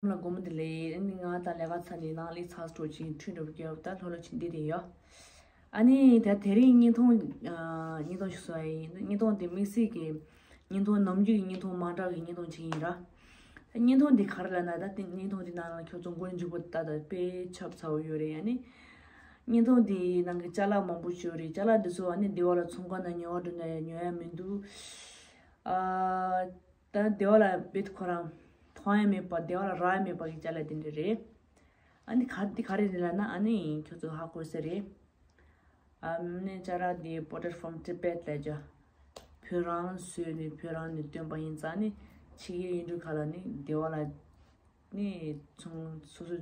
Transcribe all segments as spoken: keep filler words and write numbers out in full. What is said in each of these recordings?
ལ་དགོང་མོ་བདེ་ལེགས། ཨ་ནི་ང་ད་ལས་ཀ་ཚར་ནས་ནང་ལ་ཚགས་འགྲོ་ཅིང་ཁྲུས་འགྲོ་རྒྱབ་ད་ལྷོད་ལྷོད་ཅིག་འདི་རེད་ཡོད། ཨ་ནི་ད་དེ་རིང་བརྙན་ཐུང་ཨ་བརྙན་ཐུང་ཞིག་བཟོ་ཡ་ཡིན། བརྙན་ཐུང་དེ་དམིགས་བསལ་གྱི་བརྙན་ཐུང་ནམ་རྒྱུན་གྱི་བརྙན་ཐུང་མ་འདྲ་གི་བརྙན་ཐུང་ཅིག་ཡིན་ར། ད་བརྙན་ཐུང་འདི་ག་རེ་ལབ་ན་ད་དེ་བརྙན་ཐུང་འདི་ནང་ལ་ཁྱོད་ཚོ་མགོ་མཇུག་པ་ད་ད་དཔེ་ཆབ་ཚ་བོ་ཡོད་རེད། ཨ་ནི་བརྙན་ཐུང་འདི་ནང་གི་ཅ་ལག་མང་པོ་ཅིག་ཡོད་རེད། ཅ་ལག་འདི་ཚོ་ཨ་ནི་སྡེ་བ་ལ་ཚོང་ཁང་ནང་ཉོ་བ་འགྲོ་ན་ཡང་ཉོ་ཡ་མི་འདུག་ཨ། ད་སྡེ་བ་ལ་བེད་ཁོ་རང་མཐོང་ཡ་མེད་པ་སྡེ་བ་ལ་རག་ཡ་མེད་པ་གི་ཅ་ལག་དེ་འདྲ་རེད། ཨ་ནི་ག་འདི་ག་རེ་རེད་ལབ་ན་ཨ་ནི་ཁྱོད་ཚོ་ཧ་གོ་ས་རེད། ཨ་ནི་ཅ་ལག་འདི་imported from Tibet ལབ་ཅོ། བོད་རང་བཟོས་ནས་བོད་རང་ནས་བཏོན་པ་ཡིན་ཙང་ནི་ཕྱི་རྒྱལ་ཡུལ་གྲུ་ཁག་ལ་ནི་སྡེ་བ་ལ་ནི་ཚོང་སོ་སོ་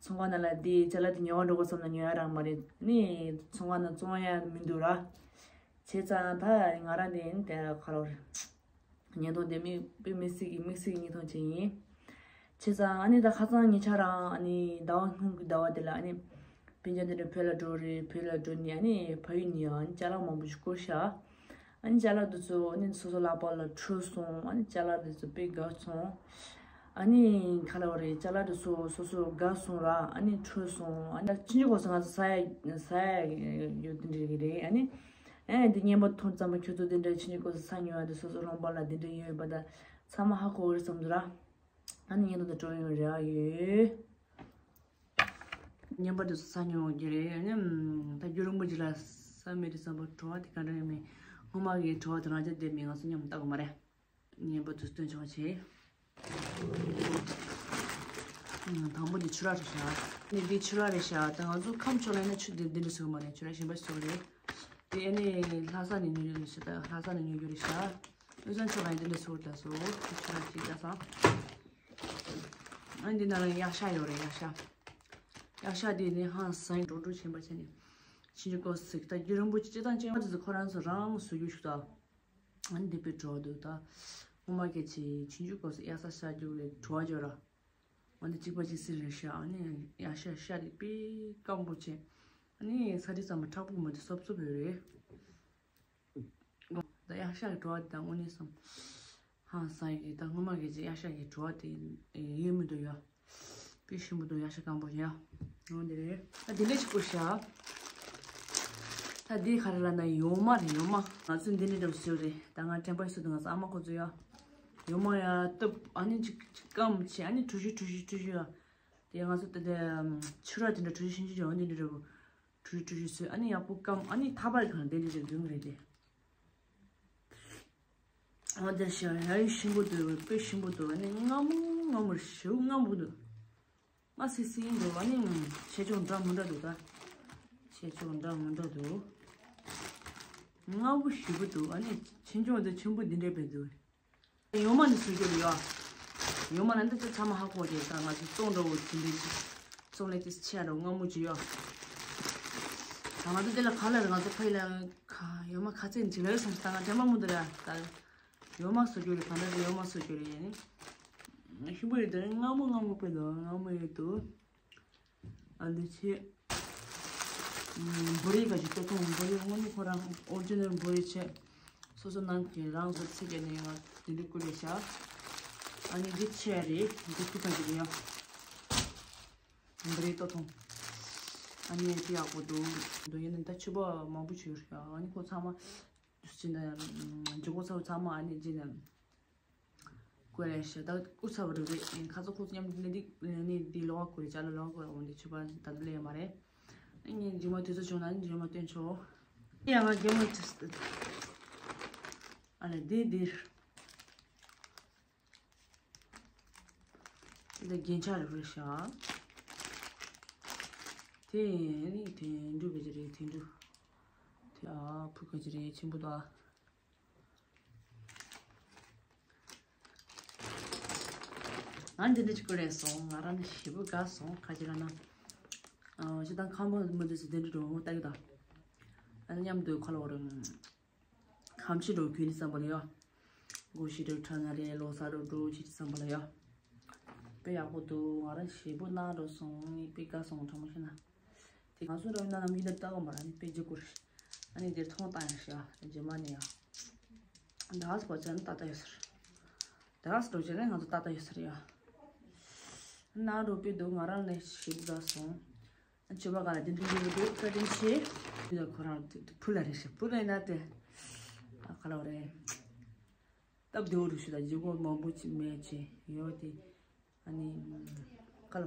ཚོང་ཁང་ནང་ལ་འདི་ཅ་ལག་འདི་ཉོ་བ་འགྲོ་དགོས་བསམ་ན་ཉོ་ཡ་རག་མ་རེད། ནི་ཚོང་ཁང་ནང་བཙོང་ཡ་མི་འདུག་ར། བྱས་ཙང་ད་ང་རང་འདི་ནི་དེ་ཁ་ལོ་རེད། བརྙན་ཐུང་དེ་མི་དཔེ་མི་སྲིད་ཀྱི་དམིགས་བསལ་གྱི་བརྙན་ཐུང་ཅིག་ཡིན། བྱས་ཙང་ཨ་ནི་ད་ཁ་སང་ཉེ་ཆར་རང་ཨ་ནི་ཟླ་བ་སྔོན་གྱི་ཟླ་བ་དེ་ལ་ཨ་ནི་སྤུན་ཀྱག་དེ་འདྲ་བོད་ལ་འགྲོ་རེད། བོད་ལ་འགྲོ་ནས་ཨ་ནི་ཕ་ཡུལ་ནས་ཡང་ཅ་ལག་མང་པོ་ཞིག་བསྐུར་ཤག་ཨ་ནི་ཅ་ལག་དེ་ཚོ་ཨ་ནི་སོ་སོ་ལག་པ་ལ་འཕྲོད་སོང་། ཨ་ནི་ཅ་ལག་དེ་ཚོ་དཔེ་དགའ་སོང་། ཨ་ནི་ག་ལབ་དགོས་རེད། ཅ་ལག་དེ་ཚོ་སོ་སོ་དགའ་སོང་ར། ཨ་ནི་འཕྲོད་སོང་། ཨ་ནི་ཕྱིན་ཆད་གོ་ས་ང་ཚོ་ས་ཡ་ས་ཡ་ཡོད་དེ་འདྲ་གི་རེད། ཨ་ནི། ཨེ་འདི་བརྙན་པར་མཐོང་ཙམ་པ་ཁྱོད་ཚོ་འདི་འདྲ་ཕྱིན་ཆད་གོ་ས་ས་ཉོ་བ་འདི་སོ་སོ་རོང་པ་ལ་འདི་འདྲ་ཡོད་པ་ད་ཚང་མ་ཧ་གོ་གི་རེད་བསམ་འདུག་ར། ཨ་ནི་བརྙན་ཐུང་འདི་སྤྲོ་ཡོང་རེ་བ་ཡོད། བརྙན་པར་འདི་ཚོ་ས་ཉོ་གི་རེད། ཨ་ནི་ད་རྒྱུན་རིང་པོ་ཅིག་ལ་ས་མེད་དུས་ཙམ་པ་བྲོ་བ་དེ་ག་འདྲ་ཡོད་མེད། སྔོན་མ་གི་བྲོ་བ་དེ་རང་ཅག་བསྡད་མེད། ང་ཚོ་མཉམ་ལྟ་དགོས་མ་རེད། བརྙན་པར་དུ་སྟོན་ཆོག་བྱེད། དང་པོ་འདི་ཆུ་རགས་རེད་ཤག་ནི་འདི་ཆུ་རགས་རེད་ཤག་ད་ང་ཚོ་ཁམས་ཕྱོགས་ལ་ཡིན་ན་ཆུ་འདི་འདི་འདྲ་བཟོ་གི་མ་རེད། ཆུ་རགས་གཞན་པ་ཞིག་བཟོ་གི་རེད། དེ་ཨ་ནི་ལྷ་ས་ནས་ཉོ་རྒྱུ་རེད་ཤག་ད་ལྷ་ས་ནས་ཉོ་རྒྱུ་རེད་ཤག་དབུས་གཙང་ཕྱོགས་ལ་ཡིན་འདི་འདྲ་བཟོ་གི་རེད་ལ་སོ། དེ་ཆུ་རགས་ཅིག་ལྟ་སང་། ཨ་འདི་ནང་ལ་གཡག་ཤ་ཡོད་རེད། གཡག་ཤ། གཡག་ཤ་དེ་ནི་ཧང་སང་འགྲོ་འགྲོ་བྱེད་པ་བྱས་ནས་ཕྱིན་ཆད་གོ་ཟིག་ད་རྒྱུན་རིང་པོ་ཅིག་སྤྱི་བཏང་ཅན་པ་དེ་ཚོ་ཁོ་རང་ཚོ་རང་བཟོ་རྒྱུ་ཞིག་ད། ཨ་ནི་འདི་དཔེ་བྲོ་བ་འདུག་ད་སྔོན་མ་སྐད་ཆ་ཕྱིན་ཆད་གོ་ས་གཡག་ས་ཤ་རྒྱུག་ལས་བྲོ་བ་འཇོག་ར། ཨ་ནི་གཅིག་པ་གཅིག་སེ་རེད་ཤག་ཨ་ནི་གཡག་ཤ་ཤ་རེད་དཔེ་སྐམ་པོ་བྱས། ཨ་ནི་ས་དེ་ཚང་མ་མཁྲེགས་པོ་མ་དེ་སོབ་སོབ་ཡོད་རེད། ད་གཡག་ཤ་གི་བྲོ་བ་དེ་ད་དངོས་གནས་སམ། ཧང་སང་གི་ད་སྔོན་མ་གི་ཅིག་གཡག་ཤ་གི་བྲོ་བ་དེ་ཡོད་མི་འདུག་ཡ། དཔེ་ཞིམ་པོ་འདུག་གཡག་ཤ་སྐམ་པོ་ཡ། འོ་འདི་རེད། ད་འདི་འདྲ་ཞིག་བསྐུར་ཤག་ད་འདི་ག་རེ་ལབ་ན་ཡོ་མ་རེད། ཡོ་མ། ང་ཚོས་འདི་འདྲ་འདྲ་བོ་བཟོས་རེད། ད་ང་དྲན་པ་ཡོད་ས་འདུག་ང་ཚོ་ཨ་མ་ཁོ་ཚོ་ཡ། ཡོ་མ་ཡ་བཏབ་ཨ་ནི་ཅིག་ཅིག་སྐམ་བྱས་ཨ་ནི་གྲུ་བཞི་གྲུ་བཞི་གྲུ་བཞི་ཡ། དེ་ང་ཚོ་ད་ལྟ་ཆུ་རགས་དེ་འདྲ་གྲུ་བཞི་ཆུང་ཆུང་ཅིག་འོ་འདི་འདྲ་འདྲ་བོ། གྲུ་བཞི་གྲུ་བཞི་བཟོས་ཨ་ནི་ཡག་པོ་སྐམ་ཨ་ནི་ཐག་པ་གང་འདི་འདྲ་འདྲ་འདོན་གི་རེད་དེ། འོ་དེར་ཤ་ཡ་ཡི་ཞིམ་པོ་འདུག་དཔེ་ཞིམ་པོ་འདུག་ཨ་ནི་མངར་མོ་མངར་མོ་ཞེ་པོ་མངར་མོ་འདུག་དམར་སིལ་སིལ་འདུག་ཨ་ནི་ཆེ་ཆུང་འདྲ་མི་འདྲ་འདུག་ད་ཆེ་ཆུང་འདྲ་མི་འདྲ་འདུག་མངར་པོ་ཞེ་པོ་འདུག་ཨ་ནི་ཆེ་ཆུང་འདི་ཆེན་པོ་འདི་འདྲ་བས་འདུག་ཡོ་མ་ནི་བཟོ་རྒྱུ་རེད་ཡ། ཡོ་མ་ལ་འདི་ཚོ་ཚང་མ་ཧ་གོ་རེད། ད་ང་ཚོ་བཙོང་འགྲོ་བོ་དེ་འདྲ་ཅིག་བཙོང་ལས་དེ་ཆེ་འགྲོ་མངར་མོ་ཅིག་ཡ། ད་ང་ཚོ་འདི་ལ་ག་ལ་རེད། ང་ཚོ་ཕ་ཡུལ་ལ་ག་ཡོ་མ་ག་ཚད་ཅིག་ལ་ཡོད་སོང་། ད་ང་དྲན་པ་མི་འདུག་ར། ད་ཡོ་མ་བཟོ་རྒྱུ་རེད། ག་འདྲ་ཡོ་མ་བཟོ་རྒྱུ་རེད་ཡ་ནི། ཞིམ་པོ་རེད། དེ་མངར་མོ་མངར་མོ་དཔེ་འདུག་མངར་མོ་ཡོད་འདུག་ཨ་འདི་ཆེ། ཨམ། བོ་རི་ག་ཅིག་ལྟོ་ཐུང་བོ་རི་དངོས་གནས་ཁོ་རང་ཨོ་རི་ཇི་ནལ་བོ་རི་ཆེ། སོ་སོ་ནང་གི་རང་བཟོ་ཚིག་གི་ནས་ང་དེ་འདྲ་བསྐུར་ལས་བྱ། ཨ་ནི་འདི་ཆེ་རེད། འདི་ཐུག་ཐང་གི་རེད་ཡ། བོ་རི་ལྟོ་ཐུང་། ཨ་ནི་དེ་ཡག་པོ་འདུག་འདུག་ཡིན་ན་ད་ཕྱུ་པ་མང་པོ་བྱོས་ར། ཨ་ནི་ཁོ་ཚང་མ། ཅི་ན། ཇོ་ཁོ་ཚ་བོ་ཚང་མ་ཨ་ནི་ཅི་ན། ཀུ་རེ་ཤ་ད་ཀུ་ཚ་བ་རུ་རེད། ཁ་ཚོ་ཁོ་ཚོ་མཉམ་དུ་ལས་འདི་ནི་འདི་ལོ་བ་ཀུ་རེ་ཅ་ལ་ལོ་བ་ཀུ་རེ་འོང་འདི་ཆུ་པ་ད་དུ་ལས་མ་རེད། ངས་རྗེས་མ་དུས་ཚོད་བྱུང་ན་ནི་རྗེས་མ་སྟོན་ཆོག་ཡ་ང་རྒྱལ་མོ་ཅི་སྟེ། ཨ་ལ་འདི་འདིར། འདི་རྒྱན་ཆ་རེད་རེད་ཤག་དེ་ནི་དེ་འབྲུ་ག་ཅི་རེད། དེ་འབྲུ་དེ་ཨ་ཕུ་ག་ཅི་རེད། ཆེན་པོ་དང་། ང་འདི་འདྲ་ཅིག་ཀུ་རེ་སོང་། ང་རང་ནི་ཞེ་པོ་དགའ་སོང་། ག་ཅི་ལབ་ན། ཨ་ཅི་དང་ཁམས་པ་མི་འདུག་ཟེར་དེ་འདྲ་འགྲོ་འོང་ལྟ་གི་དང་། ཨ་ནི་མཉམ་དུ་ཁ་ལོ་རུ། ཁམས་ཕྱི་འགྲོ་ཁུལ་ནི་བསམ་པ་ལ་ཡ། སྒོ་ཕྱི་འགྲོ་ཁྲ་ན་རེ་ལོ་ས་རུ་འགྲོ་ཆི་ཆི་བསམ་པ་ལ་ཡ། དཔེ་ཡག་པོ་འདུག་ང་རང་ཞེ་པོ་ནང་འགྲོ་སོང་། དཔེ་དགའ་སོང་དྲང་མོ་བཤད་ན། དེ་ང་ཚོ་འགྲོ་ན་ནམ་རྒྱུན་ད་ལྟ་གོ་མ་ར་ནི་དཔེ་ལྗིད་ཁུར། ཨ་ནི་དེར་ཐོང་བཏང་ཡ་ཤི་ཡ་རྗེས་མ་ནི་ཡ། ད་སི་པ་ཅན་ཏག་ཏག་ཡོད་ས་རེད། ད་སི་འགྲོ་ཅན་ནི་ང་ཚོ་ཏག་ཏག་ཡོད་ས་རེད་ཡ། ནང་རོ་པི་འདུག་ང་རང་ནས་ཞིབ་ད་སོང་། ཆོས་པ་ག་ལ་དེ་འདྲ་ཡོད་འདུག་བཀའ་དྲིན་ཆེ། འདི་ལ་ཁོ་རང་བུ་ལ་རེ་ཞིག་བུ་ལ་ན་དེ་ཨ་ཁ་ལ་རེ། སྟབས་བདེ་བོ་རུ་ཞུ་ད་ལྗིད་ཁོག་མང་པོ་ཅིག་མེད་ཅེས་ཡོད་དེ། ཨ་ནི་ཁ་ལ་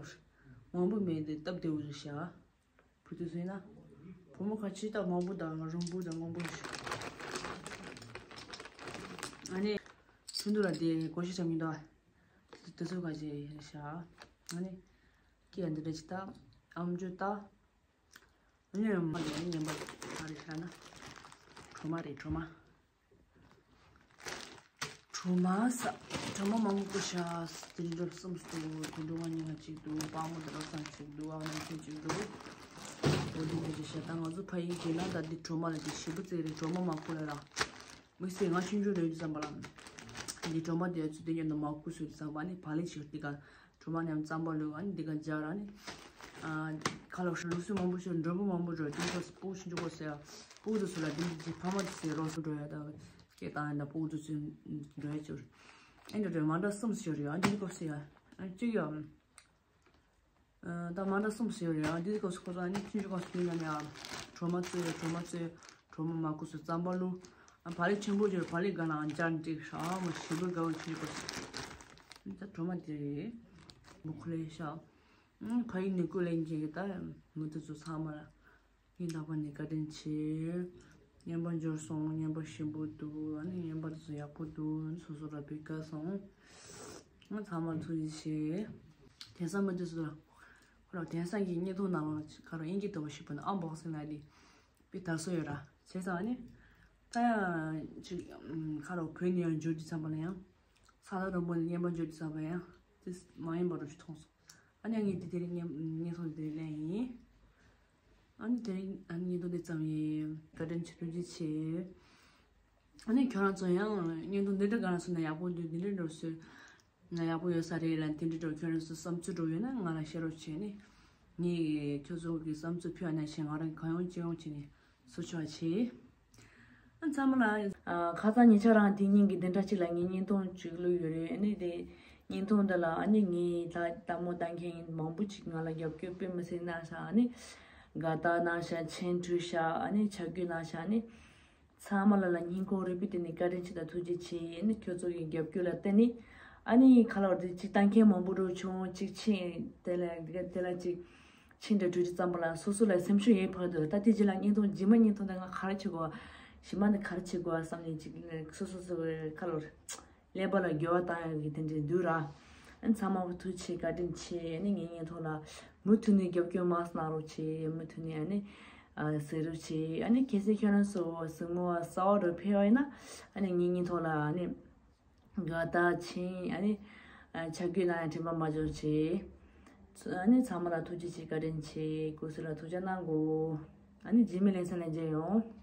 མང་པོ་མེད་དེ་སྟབས་བདེ་བོ་རུ་ཞུ་ཨ། བུ་དུ་བཟོས་ན། བུ་མོ་ཁ་ཆེ་ད་མང་པོ་དང་རོང་པོ་དང་མང་པོ་ཞུ། ཨ་ནི་ཆུང་དུ་ལ་དེ་གོ་ཤེས་ཆ་མི་འདུག་དེ་ཚོ་ག་ཅེ་ཤ། ཨ་ནི་སྐྱེ་འདི་འདྲ་ཅི་ད་ཨམ་ཅོ་ད། ཨ་ནི་ཡང་མ་ལས་ཉན་པ་ཨ་རེ་ཤ་ན། གྲོ་མ་རེད་གྲོ་མ། གྲོ་མ་ས། གྲོ་མ་མང་པོ་ཤ། དེ་འདྲ་གསུམ་འདུག་དེ་འདྲ་ང་གཉིས་ང་གཅིག་འདུག་པགས་མོ་དེ་འདྲ་ཚང་གཅིག་འདུག་ཨ་ནི་ཁྱོད་གཅིག་འདུག་འོ་དེ་འདྲ་ཅི་ཤ་ད་ང་ཚོ་ཕ་ཡིན་གྱི་ན་ད་འདི་གྲོ་མ་ལ་དེ་ཞིབ་པོ་བཙལ་རེད་གྲོ་མ་མ་ཁུ་ལ་ར། མི་སེ་ང་ཆུང་ཆུང་རེད་དུས་ཙམ་པ་ལ། འདི་གྲོ་མ་དེ་ཚོ་དེ་ཉོ་ན་མ་ཁུ་སོད་དུས་ཙམ་པ་ནི་བག་ལེབ་ཞིག་དེ་ག་གྲོ་མ་ནམ་རྩམ་པ་ལུག་ཨ་ནི་འདི་ག་སྦྱར་ཨ་ནི། ཁ་ལོ་ལུག་སུ་མང་པོ་ཞིག་འགྲོ་པོ་མང་པོ་འགྲོ་དུས་ཁོ་སྤུ་ཆུང་ཆུང་གོ་ཟེར། སྤུ་དུ་སུ་ལ་དེ་འདི་ཕ་མ་དེ་སེ་རོ་སུ་འགྲོ་ཡ་ད། སྐད་བཏང་ཡ་ད་སྤུ་དུ་སུ་འགྲོ་ཡ་ཅོར། ཨ་ནི་འགྲོ་མ་འདྲ་གསུམ་ཞིག་རེད་ཨ་འདི་གོ་ཟེར་ཡ། ཨ་གཅིག་ཡ། ད་མ་འདྲ་གསུམ་ཞིག་རེད་ཨ་འདི་སྐབས་སུ་ཁོ་ཚོ་ཨ་ནི་ཆུང་ཆུང་སྐབས་སུ་ཡིན་ན་ནི་ཨ་གྲོ་མ་བཙོས་གྲོ་མ་བཙོས་གྲོ་མ་མ་ཁུ་སུ་རྩམ་པ་ལུ་ཨ་བག་ལེབ་ཆེན་པོ་ཅིག་བག་ལེབ་ག་ལ་ཨ་འཇར་འགྲིག་ཧྲ་མ་ཞིབ་པོ་དགའ་བོ་ཆུང་ཆུང་སྐབས་སུ་ད་གྲོ་མ་དེ་རེད་མུ་ཁུ་ལེ་ཤ་ཕ་ཡི་ནི་ཀུ་ལེན་གྱི་ད་མུ་ཏུ་ཚོ་ཚང་མ་ལ། ངའི་ནག་པ་ནས་བཀའ་དྲིན་ཆེ། རྔན་པ་འབྱོར་སོང་རྔན་པ་ཞིམ་པོ་འདུག་ཨ་ནི་རྔན་པ་དེ་ཚོ་ཡག་པོ་འདུག་ཨ་ནི་སོ་སོ་ར་བི་དགའ་སོང་། ང་ཚང་མར་ཐུགས་རྗེ་ཆེ། དེང་སང་མི་དེ་ཚོ་ལ། ཁོ་ར་དེང་སང་གི་བརྙན་ཐུང་ནང་ལ་ཁ་ར་དབྱིན་ཇི་ལྟ་བུ་ཞིག་པ་ན་ཨམ་བོག་སིང་ལ་ལི། པི་དར་སོ་ཡོད་ར་བྱས་ཙང་ཨ་ནི། ད་ཡང་ཅིག་ཁ་ར་བོད་ནས་ཡང་འབྱོར་དུས་ཙམ་པ་ལ་ཡང་། ས་ལ་རོ་མོ་ནས་རྔན་པ་འབྱོར་དུས་ཙམ་པ་ཡང་དེ་མ་ཡིན་པ་རུ་ཞིག་མཐོང་སོང་། ཨ་ནི་ངས་དེ་དེ་རིང་བརྙན་བརྙན་ཐུང་དེ་ལེན་ཡིན། ཨ་ནི་དེ་རིང་ཨ་ནི་བརྙན་ཐུང་དེ་ཙམ་ཡིན། བཀའ་དྲིན་ཆེ་ཐུགས་རྗེ་ཆེ། ཨ་ནི་ཁྱོད་རང་ཚོ་ཡང་བརྙན་ཐུང་འདི་འདྲ་ག་རང་སོང་ན་ཡག་པོ་འདུག་འདི་འདྲ་འགྲོ་སྲོལ་ན་ཡག་པོ་ཡོད་ས་རེད་ལ་འདི་འདྲ་འགྲོ་ཁྱོད་རང་ཚོ་བསམ་ཚུལ་འགྲོ་ཡོད་ན་ང་ལ་བཤད་རོགས་བྱས་ནས་ངས་ཁྱོད་ཚོ་གི་བསམ་ཚུལ་ཕུལ་བ་ན་ཞེས་ང་རང་གང་ཡོང་ཅི་ཡོང་བྱས་ནས་སུ་ཆོག་བྱས། ཨ་ཚང་མ་ལ། ཨ་ཁ་སང་ཉེ་ཆར་རང་དེ་ཉིན་གྱི་བདུན་ཕྲག་གཅིག་ལ་ངས་བརྙན་ཐུང་གཅིག་བླུགས་ཡོད་རེད། ཨ་ནི་དེ་བརྙན་ཐུང་འདི་ལ་ཨ་ནི་ངའི་ད་ལྟད་མོ་ལྟ་མཁན་མང་པོ་ཅིག་ང་ལ་རྒྱབ་སྐྱོར་དཔེ་མི་སྲིད་གནང་ཤག་ཨ་ནི་དགའ་རྟགས་གནང་ཤག་མཆན་བྲིས་ཤག་ཨ་ནི་ཆ་བགོས་གནང་ཤག་ཨ་ནི་ཚང་མ་ལ་ལ་སྙིང་ཁོང་རུས་པའི་གཏིང་ནས་བཀའ་དྲིན་ཆེ་དང་ཐུགས་རྗེ་ཆེ། ཨ་ནི་ཁྱོད་ཚོ་གི་རྒྱབ་སྐྱོར་ལ་བརྟེན་ནས་ཨ་ནི་ཁ་ལོར་དེ་གཅིག་ལྟ་མཁན་མང་པོ་འགྲོ་བྱུང་གཅིག་ཕྱིན་དེ་ལ་དེ་ལ་གཅིག་ཕྱིན་དྲ་གྲོས་ཀྱི་ཙམ་པ་ལ་སོ་སོ་ལ་སེམས་ཤུགས་ཡོད་བར་དུ་ད་ལྟའི་རྗེས་ལ་བརྙན་ཐུང་རྗེས་མ་བརྙན་ཐུང་དེ་ང་ག་རེ་བྱེད་དགོས། གཞན་མ་འདི་ག་རེ་བྱེད་དགོས་བསམ་ནས་ཅིག་སོ་སོ་སོ་ཁ་ལོར་ཀླད་པ་ལ་འགྱུར་བ་བཏང་ཡག་གི་དེ་འདྲའི་འདུག་ར། ཨ་ཚང་མ་ཐུགས་ཆེ་བཀའ་དྲིན་ཆེ། ཨ་ནི་ངའི་བརྙན་ཐུང་ལ་མུ་མཐུད་ནས་རྒྱབ་སྐྱོར་མང་གནང་རོགས་བྱེད། མུ་མཐུད་ནས་ཨ་ནི་ཨ་གཟིགས་རོགས་བྱེད། ཨ་ནི་གལ་སྲིད་ཁྱོད་རང་ཚོ་གཟིགས་མོ་བ་གསར་པ་རུ་ཕེབས་པ་ཡིན་ན་ཨ་ནི་ངའི་བརྙན་ཐུང་ལ་ཨ་ནི། དགའ་རྟགས་ཕྱིན་ཨ་ནི། ཨ་ཆ་བགོས་གནང་ཡ་དྲན་པ་མ་འབྱོར་བྱས། ཚུ་ཨ་ནི་ཚང་མ་ལ་ཐུགས་རྗེ་ཆེ་བཀའ་དྲིན་ཆེ་སྐུ་གཟུགས་ལ་ཐུགས་ཅག་གནང་དགོས། ཨ་ནི་རྗེས་མའི་ལེ་ཚན་ལ་མཇལ་ཡོང་།